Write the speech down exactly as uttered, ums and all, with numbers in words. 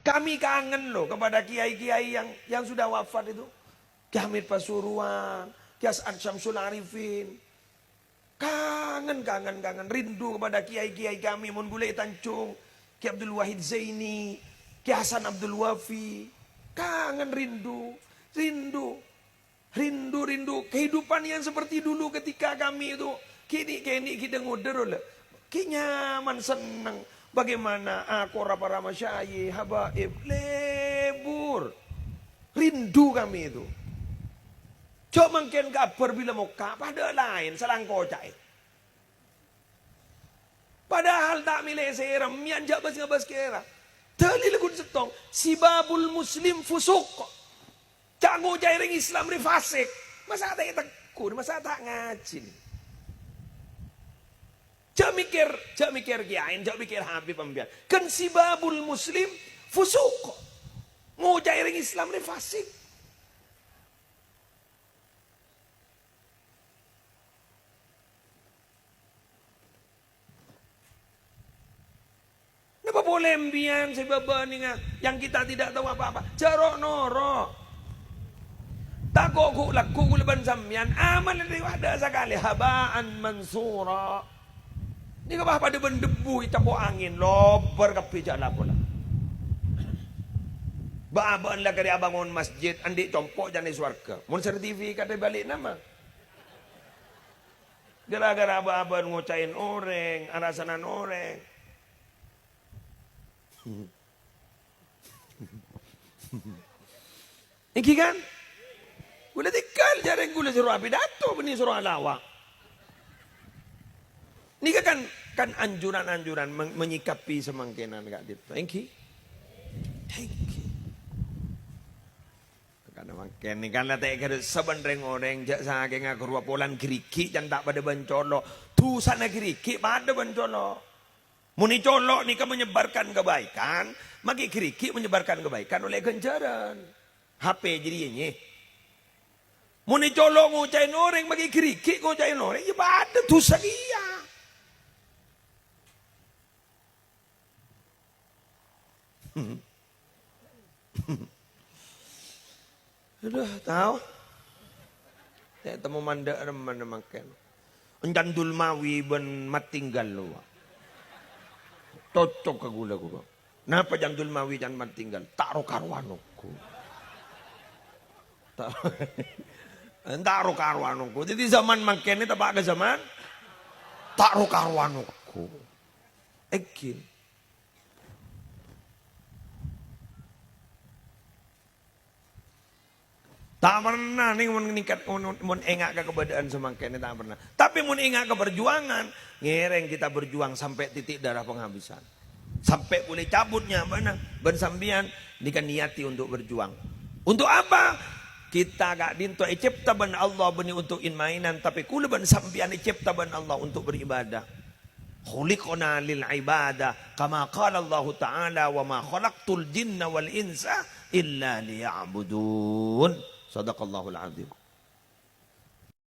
Kami kangen loh kepada kiai-kiai yang, yang sudah wafat itu. Ki Hamid Pasuruan, Ki As'ad Syamsul Arifin. Kangen, kangen, kangen. Rindu kepada kiai-kiai kami, mon ghulâ è Tanjung. Ki Abdul Wahid Zaini, Ki Hasan Abdul Wafi. Kangen, rindu, rindu. Rindu-rindu kehidupan yang seperti dulu ketika kami itu kènè'-kènè' ghi' dâ-ngodâ rowa. Ghi' nyaman, senneng. Bagaimana akorra para masyayikh, habaib, lebur. Rindu kami itu. Jhâ' mangkèn kabhâr bilâ mokka', padâ laèn, salangko ca'è. Padahal ta' mèlè sèra, mèyan jhâ' bâs-ngabâs kèra. Dalil ghun sèttong, "Sibabul muslim fusuq." Jhâ' ngoca'è rèng Islam rè fasik. Masa' ta' ètegghur, masa' ta' ngajhi. Jhâ' mèkkèr, jhâ' mèkkèr kiyaèn, jhâ' mèkkèr habib ampèyan. Kan sibabul muslim fusuq. Ngoca'è rèng Islam rè fasik. Napa polè empèyan sè bâbâ nènga yang kita tidak tahu apa-apa? Jhâ' ro'-noro'. Tako' ghu'-lagghu' ghulâ bân sampèyan, amal rèya bâdâ sakalè, haba'an mansura. Nèka bâ padâ bân debbu ècapo' angèn, lobâr kabbhi jhâ' la-pola. Bâ-abâ'ân la karè abângon masjid, andi' compo' can è sowarghâ. Mon sertifikat èbâli' nama? Gara-gara bâ-abâ'ân ngoca'èn orèng, arasanan orèng. Èngghi kan? Ghulâ tèngghâl jhâ' rèng ghulâ soro apidato, bânnè soro alawa'. Nèka kan, kan anjuran-anjuran men-, menyikapi samangkènan ka'dinto. Èngghi? Èngghi. Karna mangkèn nèka la ta' èkarassa bân rèng-orèng, jhâ' sakènga ghâruwa polana ghârighi' can ta' padâ bân colo'. Dhusana ghârighi' padâ bân colo'. Mon è colo' nèka menyebarkan kebaikan, maghi ghârighi' menyebarkan kebaikan ollè ghânjhârân. H P jârèya, nyè. Mon è colo' ngoca'èn orèng, maghi ghârighi' ngoca'èn orèng, iyâ padâ dhusa kèya. Adhu, tao. Cè' temmo mandhâ' remma mangkèn. Encan Dulmawi bân Mattinggal, lowa. Cocok ka ghulâ, ghulâ. Napa can Dulmawi can Mattinggal? Ta' ro-karowan ongghu. Ta', ta' ro-karowan ongghu. Dhâddhi zaman mangkèn nè teppa' ka zaman ta' ro-karowan ongghu. Èngghi. Ta' pernah, nèng, mon ningkat, mon, mon enga' ka kabâdâ'ân samangkèn, ta' pernah. Tapè mon enga' ka parjuwangan, ngèrèng kita berjuang sampai titik darah penghabisan. Sampè' polè cabut nyamana, bân sampèyan nèka niyati untuk berjuang. Untuk apa? Kita ka'dinto ècèpta bân Allah bânnè untuk in-mainan, tapè kaulâ bân sampèyan ècèpta bân Allah untuk beribadah. "Khuliqna lil ibadah, kama qala Allahu ta'ala, wa ma khalaqtul jinna wal insa illa liya'budun." Sadaqallahul azim.